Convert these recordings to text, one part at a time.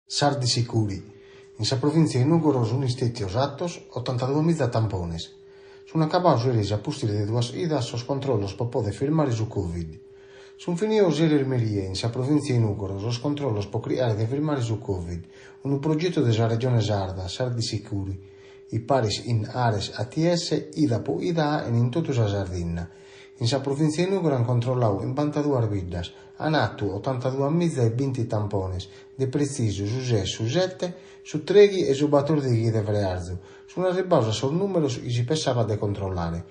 Sardi Sicuri. In sa provìntzia 'e Nùgoro sunt istètios atos otantaduamiza tampones. Sunt acabados eris a pustis de duas chidas sos controllos pro pòdere firmare su Covid. Sunt finidos eris merie in sa provìntzia 'e Nùgoro sos controllos pro chircare de firmare su Covid, unu progetu de sa Regione Sarda, Sardi Sicuri, in paris chin Ares ATS, chida pro chida 'achen in totu sa Sardinna. In sa provìntzia 'e Nùgoro an controlladu chimbantaduas biddas, an atu otantaduamiza e binti tampones, de pretzisu su ses, su sete, su trèighi e su batòrdighi de frearzu, sun arribados a sos nùmeros chi si pessabat de controllare.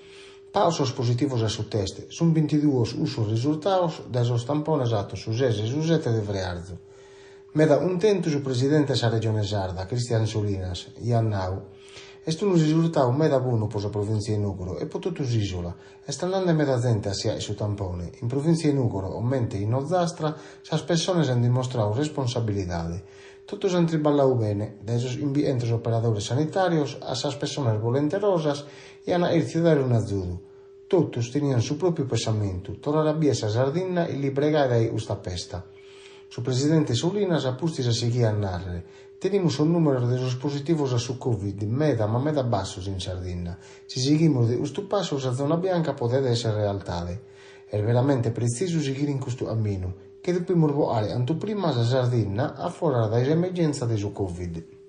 Pagos sos positivos a su test, sun bintiduos cussos risurtados dae sos tampones atos su ses e su sete de frearzu. Meda cuntentu su presidente 'e sa Regione Sarda, Christian Solinas, chi at nau, Est unu risurtadu meda bonu pro sa provìntzia 'e Nùgoro e pro totu s'ìsula. Est andande meda zente a si 'aer su tampone. In provìntzia 'e Nùgoro, comente in Ozastra, sas pessones an dimostradu responsabilidade. Totus an triballadu bene, dae sos chimbichentos operadores sanitàrios a sas pessones volenterosas chi an cherfidu dare un'azudu. Totus tenian su pròpiu pessamentu, torrare a bier sa Sardinna illibrigada dae custa pesta. Su presidente Solinas a pustis at sighidu a nàrrere, Tenimus sos nùmeros de sos positivos a su Covid meda ma meda bassos in Sardinna. Si sighimus de custu passu sa zona bianca podet èssere realtade. Est veramente pretzisu sighire in custu caminu, che depimus bogare cantu prima sa Sardinna a foras dae s'emergèntzia de su Covid.